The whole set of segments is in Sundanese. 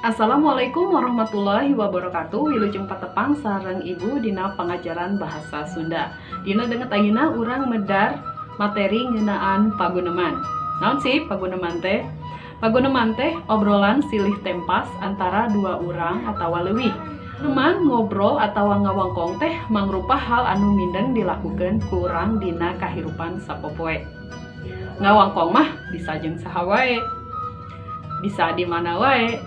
Assalamualaikum warahmatullahi wabarakatuh. Wilujeng patepang sareng Ibu dina pangajaran bahasa Sunda. Dina danget ayeuna urang medar materi ngeunaan paguneman. Naon sih paguneman teh? Paguneman teh obrolan silih tempas antara dua urang atawa leuwih. Paguneman ngobrol atawa ngawangkong teh mangrupa hal anu mindeng dilakukeun ku urang dina kahirupan sapopoe. Ngawangkong mah bisa jeung saha wae, bisa di mana wae,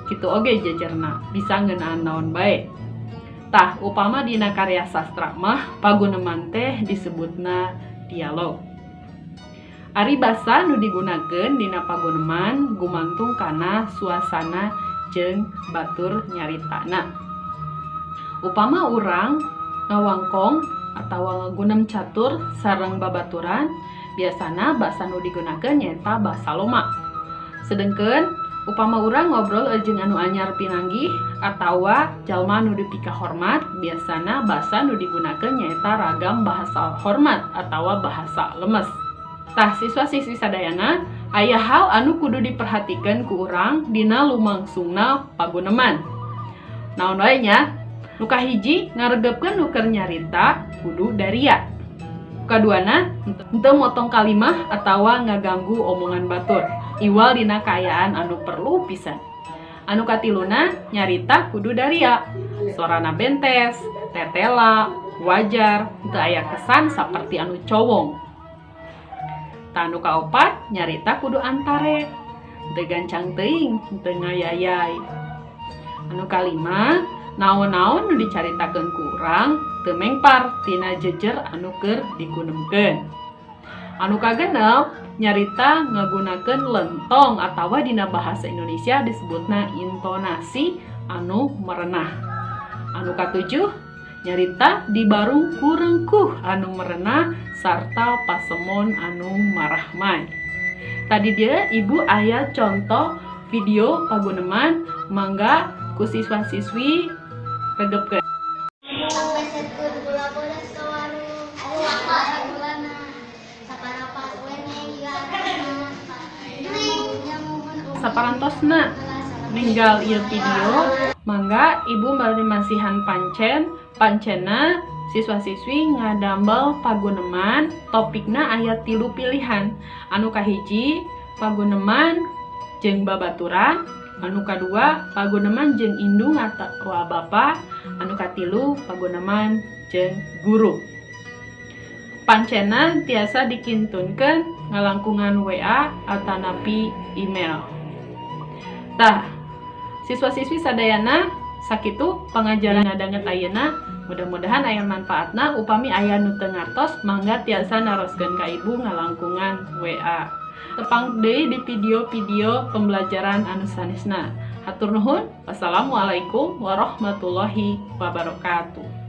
kitu oge jejerna, bisa ngeunaan naon bae. Tah, upama dina karya sastra mah paguneman teh disebutna dialog. Ari basa nu digunakeun dina paguneman gumantung kana suasana jeung batur nyaritana. Upama urang ngawangkong atawa ngagunem catur sareng babaturan, biasana basa nu digunakeun nyaeta basa loma. Sedengkeun upama urang ngobrol jeung anu anyar pinanggih atawa jalma nu dipikahormat, biasana basa nu digunakeun nyaeta ragam bahasa hormat atawa bahasa lemes. Tah, siswa-siswi sadayana, aya hal anu kudu diperhatikeun ku urang dina lumangsungna paguneman. Naon wae nya? Nu kahiji, ngaregepkeun nu keur nyarita kudu daria. Kaduana, henteu motong kalimah atawa ngaganggu omongan batur. Iwal dina kaayaan anu perlu pisan. Anu katiluna, nyarita kudu daria. Sorana bentes, tetela, wajar, teu aya kesan saperti anu cowong. Tah, anu kaopat, nyarita kudu antare. Teu gancang teuing, teu ngayayay. Anu kalima, naon-naon nu dicaritakeun ku urang teu mengpar tina jejer anu keur digunemkeun. Anu kagenep, nyarita ngagunakeun lentong atawa dina bahasa Indonesia disebutna intonasi anu merenah. Anu katujuh, nyarita dibarung ku rengkuh anu merenah sarta pasemon anu marahmai. Tadi dia Ibu aya contoh video paguneman, mangga ku siswa-siswi regepkeun. Pangmeserkeun gula bodas ka warung. Sabaraha gulana? Saparapat we ieu. Saparantosna ninggal ieu video, mangga Ibu bari masihan pancen. Pancena siswa-siswi ngadamel paguneman, topikna aya tilu pilihan. Anu kahiji paguneman jeung babaturan, anu kadua paguneman jeung indung atawa bapa, anu katilu paguneman jeung guru. Pancena tiasa dikintunkeun ngalangkungan WA atanapi email. Tah, siswa-siswi sadayana, sakitu pangajaran danget ayeuna. Mudah-mudahan aya manfaatna. Upami aya nu teu ngartos, mangga tiasa naroskeun ka Ibu ngalangkungan WA. Tepang deui di video-video pembelajaran anu sanesna. Hatur nuhun. Wassalamualaikum warahmatullahi wabarakatuh.